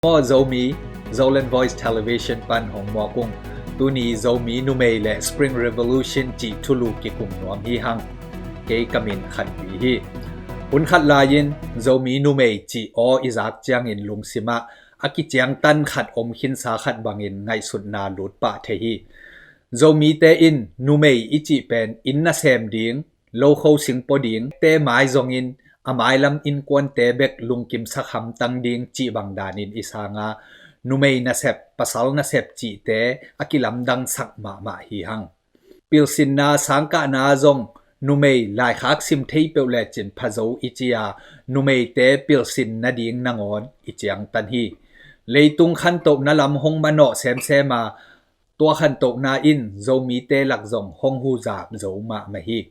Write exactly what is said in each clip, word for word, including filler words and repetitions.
Maw Zomi, Zoland Voice Television pan hong muak ung. Tuni Zomi numei le Spring Revolution cih thulu kikum nuam hi hang. Kei ka min Khan Pi hi. Hun khat lai-in Zomi numei cih aw i zak ciangin lungsimah a kiciangtan khat om khinsa khat bangin ngaihsutna lut pah thei hi. Zomite in numei i cih pen inn nasem ding, lokho singpo ding te mai zongin a mailam innkuante bek lungkimsak hamtang ding cih bang danin i sanga numei nasep, pasal nasep cihte a kilamdangsak mahmah hi hang. Pilsinna, sangkahna zong numei laikhak sim thei peuh lecin phazo i cia numeite pilsin nading nangawn i ciangtan hi. Leitung khantohna lam hong manawh semsem a, tua khantohna in Zomite lak zong hong huzap zo mahmah hi.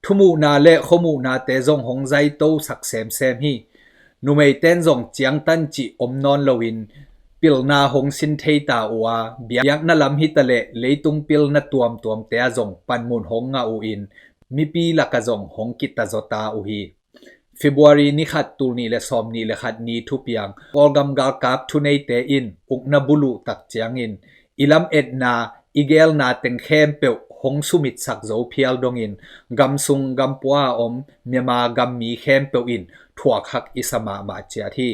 Thumuhna le khuamuhnate zong hong zaitosak semsem hi. Numeiten zong ciangtan cih om nawn loin pilna hong sin thei ta uh a, biakna lam hitaleh leitung pilna tuamtuamte ah zong panmun hong ngah uh in mipi lakah zong hong kitazaw ta uh hi. February ni khat, tul nih le sawm nih le khat ni thupiang, Kawlgam galkap thuneite in ukna buluh tak ciangin i lametna, i gelna teng khempeuh hong sumitsak zo phial dongin gamsung gampua a om Myanmar gammi khempeuh in thuak hak i sa mahmah ciat hi.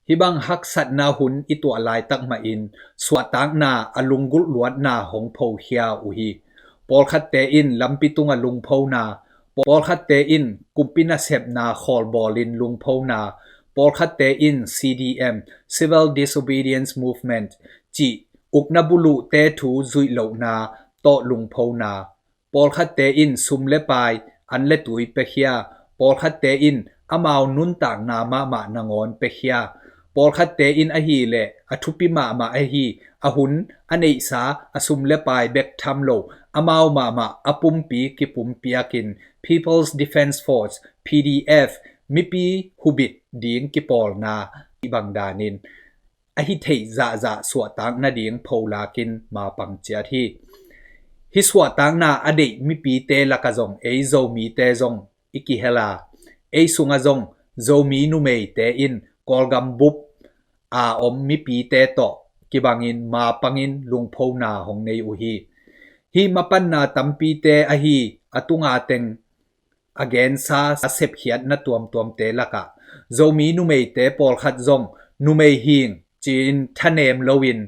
Hih bang haksatna hun i tuah laitak mahin suahtakna a lunggulh luatna hong phokhia uh hi. Pawlkhatte in lampi tungah lungphona, pawlkhatte in kumpi nasepna khawlbawlin lungphona, pawlkhatte in C D M, Civil Disobedience Movement, cih ukna buluhte thu zuih lohna tawh lungphona, pawlkhatte in sum le pai, an le tui pekhia, pawlkhatte in amau nuntakna mahmah nangawn pekhia, pawlkhatte in ahileh a thupi mahmah ahi a hun a neihsa a sum le pai bek tham lo, amau mahmah a pumpi kipumpiakin People's Defence Force, P D F, mipi hubit ding kipawlna i bang danin a hi theih zahzah suahtak nading pholakin mapang ciat hi. Hih suahtakna a deih mipite lakah zong ei Zomite zong i kihel a, ei sungah zong Zomi numeite in Kawlgam bup a om mipite tawh kibangin mapangin lungphona hong nei uh hi. Hih mapanna tampite ahi a tunga teng a gensa a sepkhiatna tuamtuamte lakah Zomi numeite pawlkhat zong numei hing ci-in thanem loin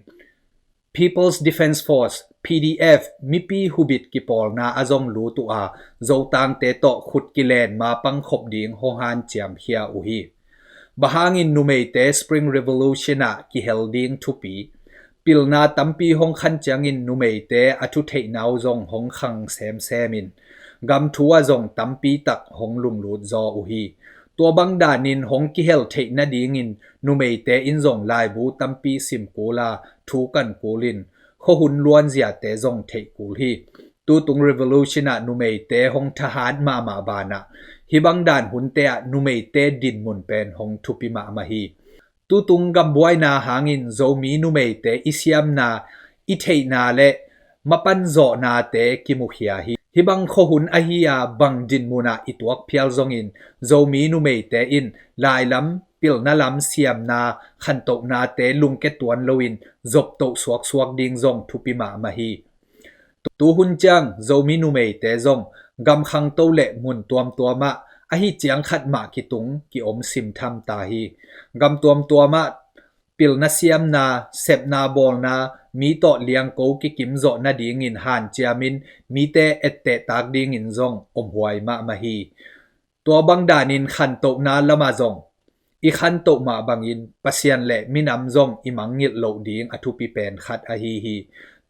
People's Defence Force, P D F, mipi hubit kipawlna a zong lut uh a, Zotangte tawh khut kilen mapang khop ding hong hanciamkhia uh hi. Bang hangin numeite Spring Revolution ah kihel ding thupi? Pilna tampi hong khan ciangin numeite a thutheihna uh zong hong khang semsem in gam thu ah zong tampi tak hong lunglut zaw uh hi. Tua bang danin hong kihel theih nadingin numeite in zong laibu tampi sim kul a, thu kan kul in khuahun luanziate zong theih kul hi. Tutung revolution ah numeite hong thahat mahmah banah hih bang dan hunte ah numeite dinmun pen hong thupi mahmah hi. Tutung gambuaina hangin Zomi numeite i siamna, i theihna le mapanzawhnate kimukhia hi. Hih bang khuahun ahi a bang dinmun ah i tuak phial zongin Zomi numeite in lailam, pilna lam siamna, khantohnate lungke tuan loin zoptoh suaksuak ding zong thupi mahmah hi. Tuhun ciang Zomi numeite zong gam khangto le mun tuamtuamah ahi ciang khat mah kitung kiom simtham ta hi. Gam tuamtuamah pilna siamna, sepna bawlna, mi tawh liangko kikim zawh nadingin hanciamin mite ettehtak dingin zong omhuai mahmah hi. Tua bang danin khantohna lamah zong i khantoh mah bangin Pasian le minam zong i mangngilh loh ding a thupi pen khat ahi hi.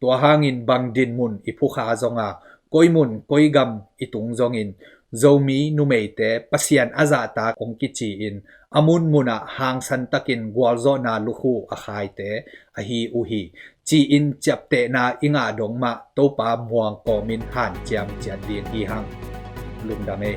Tua hangin bang dinmun i phukha zonga koi mun koi gam i tung zongin Zomi numeite Pasian a zahtak hong kici-in a munmunah hangsantakin gualzawhna lukhu a khaite ahi uh hi, ci-in ciaptehna i ngah dong mah Topa muang kawmin hanciam ciat ding hi hang. Lungdam ei.